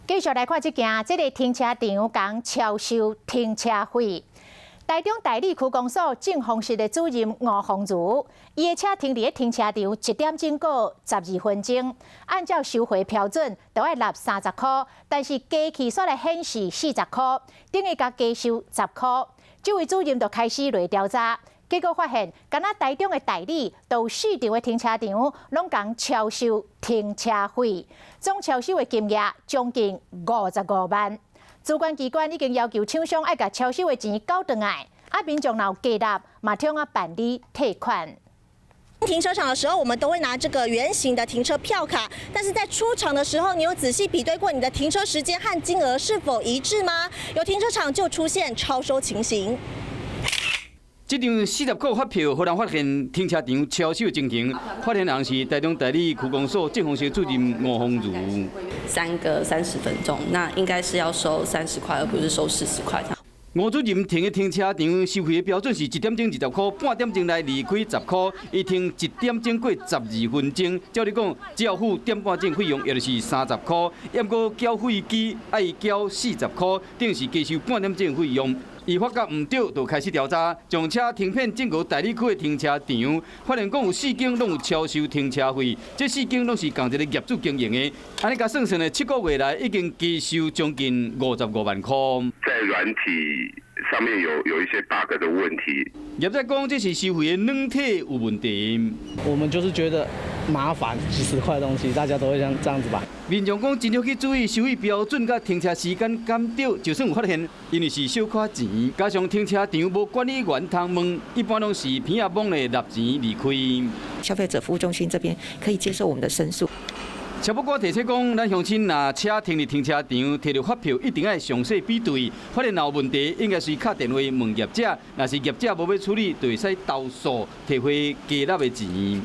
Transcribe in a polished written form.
繼續來看這件，這个停車場共超收停車費。台中大里區公所政風室的主任吳鳳如，伊的車停佇咧停車場一點鐘過12分鐘，按照收費標準，著愛納30箍，但是機器煞來顯示40箍，等於共加收10箍。這位主任就開始來調查，結果發現，敢若台中的大里都四處的停車場攏共超收停車費，總超收的金額將近55萬。主管機關已經要求廠商愛共超收的錢繳轉來，啊，民眾若有加納，嘛通啊辦理退款。停車場的時候，我們都會拿這個圓形的停車票卡，但是在出場的時候，你有仔細比對過你的停車時間和金額是否一致嗎？有停車場就出現超收情形。這張40塊發票，予人發現停車場超收情形。發現人是台中大里區公所政風室主任吳鳳如。三個30分鐘，那應該是要收30塊，而不是收40塊。吳主任停的停車場收費的標準是一點鐘20塊，半點鐘來離開10塊。伊停一點鐘過12分鐘，照理講只要付點半鐘費用，也就是30塊。毋過繳費機愛繳40塊，等於是加收半點鐘費用。伊發覺毋對，就開始調查，將車停遍整個大里區的停車場，發現講有四間攏有超收停車費，這四間攏是仝一個業主經營的。按呢共算算咧，7個月來已經加收將近55萬塊。在軟體上面有一些 bug 的問題。業者講這是收費的軟體有問題。我們就是覺得麻煩，幾十塊東西，大家都會像這樣子吧。民眾講盡量去注意收費標準佮停車時間敢對，就算有發現，因為是小可錢，加上停車場無管理員通問，一般攏是鼻仔摸咧納錢離開。消費者服務中心這邊可以接受我們的申訴。車保官提醒講，咱鄉親若車停佇停車場，提著發票一定愛詳細比對，發現有問題，應該是敲電話問業者，若是業者無欲處理，就會使投訴，提回加納的錢。